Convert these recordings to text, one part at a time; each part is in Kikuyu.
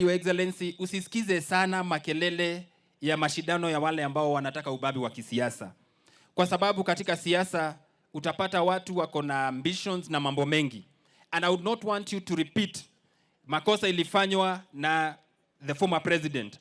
Your Excellency, usisikize sana makelele ya mashindano ya wale ambao wanataka ubabi wa kisiasa, kwa sababu katika siasa utapata watu wako na ambitions na mambo mengi, and I would not want you to repeat makosa ilifanywa na the former president.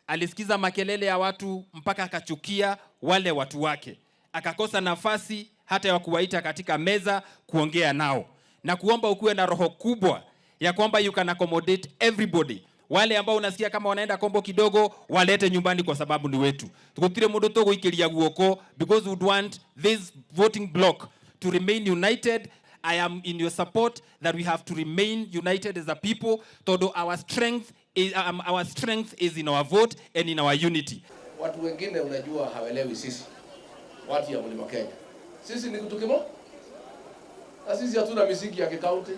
Alisikiza makelele ya watu mpaka akachukia wale watu wake, akakosa nafasi hata ya kuwaita katika meza kuongea nao, na kuomba ukuwe na roho kubwa ya kwamba you can accommodate everybody. Wale ambao unasikia kama wanaenda kombo kidogo, walete nyumbani kwa sababu ni wetu. Tukutire mundu tuguikiria guoko because we would want this voting block to remain united. I am in your support that we have to remain united as a people, todo our strength is in our vote and in our unity. Watu wengine unajua hawaelewi sisi watu ya Mlima Kenya. Sisi ni kitu kimoja. Na sisi hatuna misingi ya kikaunti.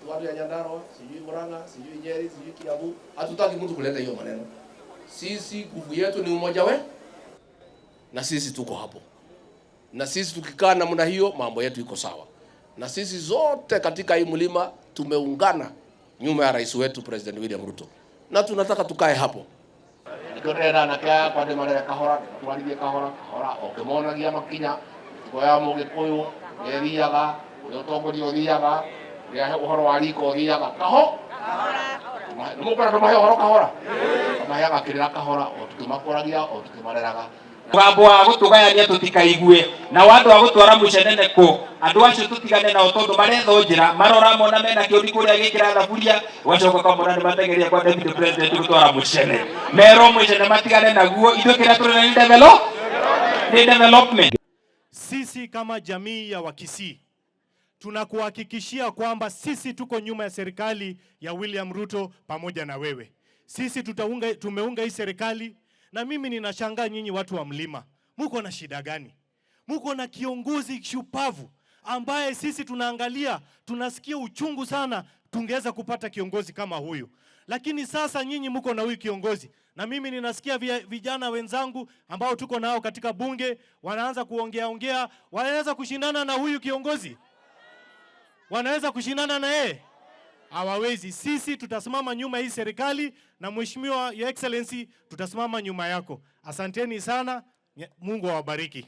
Watu ya Nyandarua, sijui Murang'a, sijui Nyeri, sijui Kiambu, hatutaki mtu kuleta hiyo maneno. Sisi nguvu yetu ni umoja we, na sisi tuko hapo, na sisi tukikaa namna hiyo mambo yetu iko sawa. Na sisi zote katika hii mlima tumeungana nyuma ya rais wetu President William Ruto, na tunataka tukae hapo. Nikĩrera anake akwa ndĩmarere kahora, ndĩmatwarithie kahora kahora, o ngĩmonagia makinya, mĩtugo ya mũgĩkũyũ nĩĩthiaga, ũrĩa ũtongoria ũthiaga, ũrĩa ũhoro wa riko ũthiaga kaho nĩmũkwenda tũmahe ũhoro kahora, tũmaheaga kĩrĩra kahora, o tũkĩmakũragia o tũkĩmareraga. Mugambo wa gutugayania tutikaigue na wa andu a gutwara mucenene ku andu acio tutigane nao tondu maretho njira marora mona mena kiuri kuria gikira thaburia wacoka kamona ni matengeria kwa deputy president gutwara mucene mero mucene matigane naguo ithuĩ kĩrĩa tũrenda ni develop ni development. Sisi kama jamii ya Wakisii tunakuhakikishia kwamba sisi tuko nyuma ya serikali ya William Ruto pamoja na wewe. Sisi tumeunga hii serikali, na mimi ninashangaa nyinyi watu wa mlima, muko na shida gani? Muko na kiongozi shupavu ambaye sisi tunaangalia, tunasikia uchungu sana, tungeweza kupata kiongozi kama huyu. Lakini sasa nyinyi muko na huyu kiongozi, na mimi ninasikia vijana wenzangu ambao tuko nao katika bunge wanaanza kuongea ongea, wanaweza kushindana na huyu kiongozi? Wanaweza kushindana na yeye? Hawawezi. Sisi tutasimama nyuma hii serikali, na Mheshimiwa Your Excellency tutasimama nyuma yako. Asanteni sana, Mungu awabariki.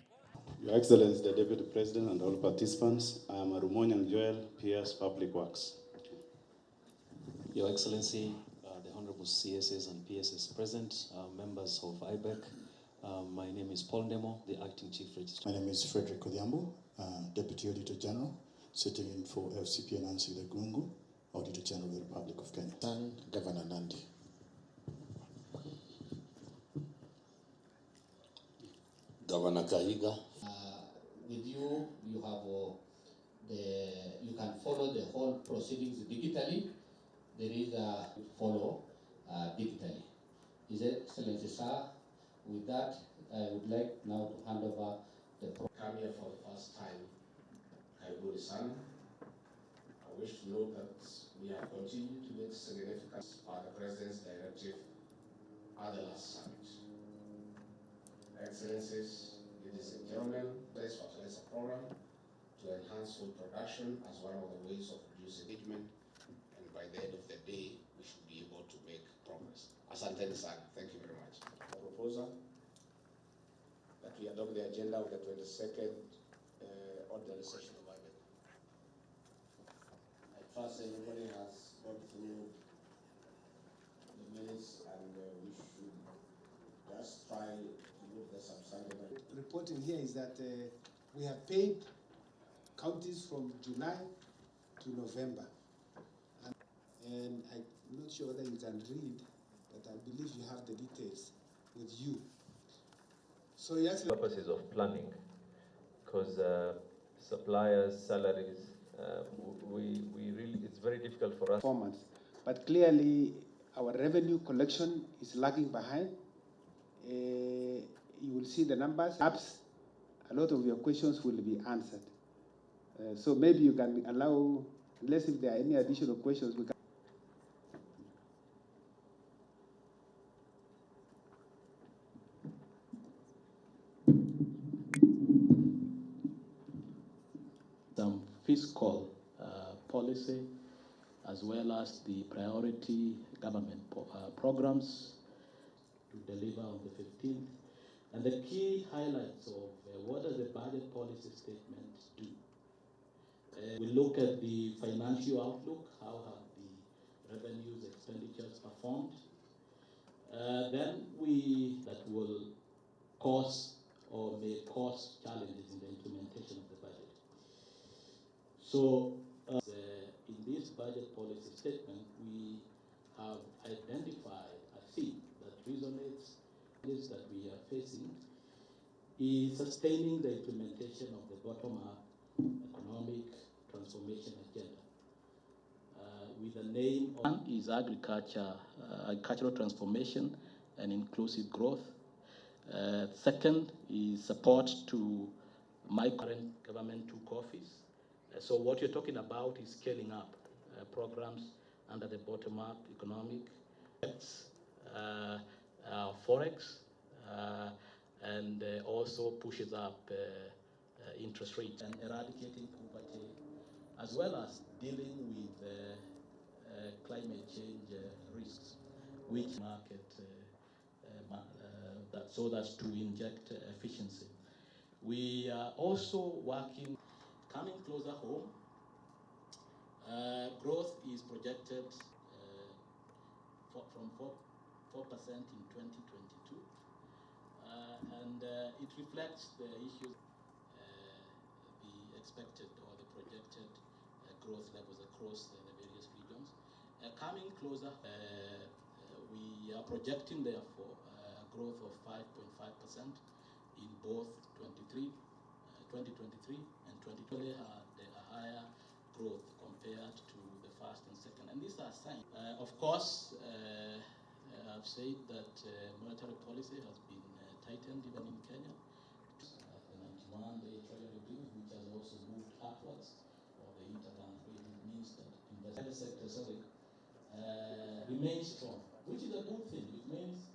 Your Excellency, the Deputy President and all participants, I am Arumonyang Joel, PS Public Works. Your Excellency, the Honorable CSs and PSs present, members of IBEC, my name is Paul Nemo, the Acting Chief Registrar. My name is Frederick Odhiambo, Deputy Auditor General, sitting in for FCP Nancy Gathungu, Auditor General of the Republic of Kenya. And Governor Nandi. Governor Kahiga. With you, you have you can follow the whole proceedings digitally. There is a follow digitally. His Excellency, sir, with that, I would like now to hand over the Come here for the first time, Karibuni sana. I wish to note that we have continued to make significant by the President's directive at the last summit. Excellencies, ladies and gentlemen, this fertilizer program to enhance food production as one of the ways of reducing engagement, and by the end of the day, we should be able to make progress. Asanteni sana. Thank you very much. The proposal that we adopt the agenda of the 22nd ordinary session of IBEC. I trust everybody has gone through the minutes, and we should just try to look the substantive. Reporting here is that we have paid counties from July to November. And I'm not sure whether you can read, but I believe you have the details with you. So yes. Purposes of planning, because suppliers, salaries, we really, it's very difficult for us. Performance. But clearly, our revenue collection is lagging behind. You will see the numbers. Perhaps a lot of your questions will be answered. So maybe you can allow, unless if there are any additional questions, we can. Some fiscal policy as well as the priority government programs to deliver on the 15th. And the key highlights of what does the budget policy statement do? We look at the financial outlook, how have the revenues, expenditures performed. Then that will cause or may cause challenges in the implementation of the budget. So in this budget policy statement, we have identified a theme that resonates that we are facing is sustaining the implementation of the bottom-up economic transformation agenda. With the name of is agriculture, agricultural transformation and inclusive growth. Second is support to my current government took office. So what you're talking about is scaling up programs under the bottom-up economic forex, and also pushes up interest rates and eradicating poverty, as well as dealing with climate change risks, which market so that's to inject efficiency. We are also working, coming closer home. Growth is projected from 4% in 2022, and it reflects the issues, the expected or the projected growth levels across the various regions. Coming closer, we are projecting therefore a growth of 5.5% in both 2023 and 2020 had a higher growth compared to the first and second. And these are signs. Of course, I've said that monetary policy has been tightened even in Kenya. The 91-day Treasury bill, which has also moved upwards, or the interbank rate, it means that the private sector, sorry, remains strong, which is a good thing. It means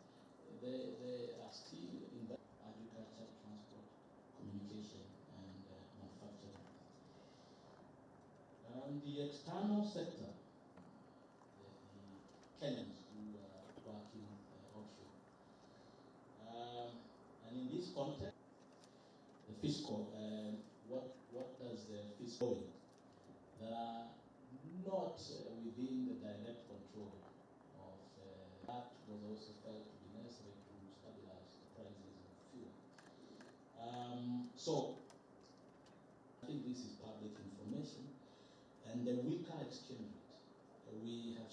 they are still in agriculture, transport, communication, and manufacturing. The external sector, the Kenyans who are working offshore. And in this context, the fiscal, what does the fiscal do? They are not within the direct control of that was also felt to be necessary to stabilize the prices of fuel. So, I think this is public information, and the weaker exchange rate, we have